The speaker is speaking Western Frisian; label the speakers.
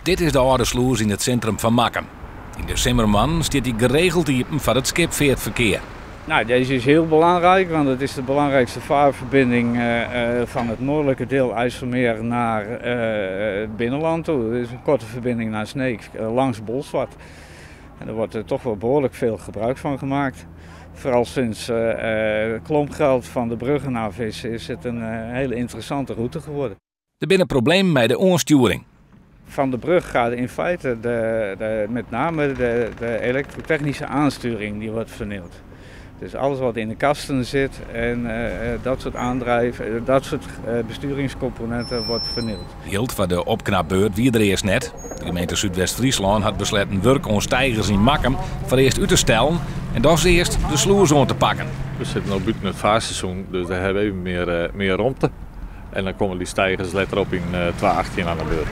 Speaker 1: Dit is de âlde slûs yn it sintrum fan Makkum. Yn de simmermoannen stiet dy geregeld iepen foar it skipfeartferkear.
Speaker 2: Nou, deze is heel belangrijk, want het is de belangrijkste vaarverbinding van het noordelijke deel IJsselmeer naar het binnenland toe. Het is een korte verbinding naar Sneek langs Bolsward. En er wordt er toch wel behoorlijk veel gebruik van gemaakt. Vooral sinds klompgeld van de bruggen af is, is het een hele interessante route geworden.
Speaker 1: Der binne problemen mei de oanstjoering.
Speaker 2: Van de brug gaat in feite de, met name de elektrotechnische aansturing die wordt vernield. Dus alles wat in de kasten zit en dat soort aandrijf, dat soort besturingscomponenten wordt vernield.
Speaker 1: Jild foar de opknapbeurt wie der earst net. De gemeente Súdwest-Fryslân hat besletten wurk oan steigers yn Makkum foarearst út te stellen en dochs earst de slûs oan te pakken.
Speaker 3: We sitte no bûten it faarseizoen, dus dêr hawwe we even mear romte. En dan komme dy steigers letter op yn 2018 oan de beurt.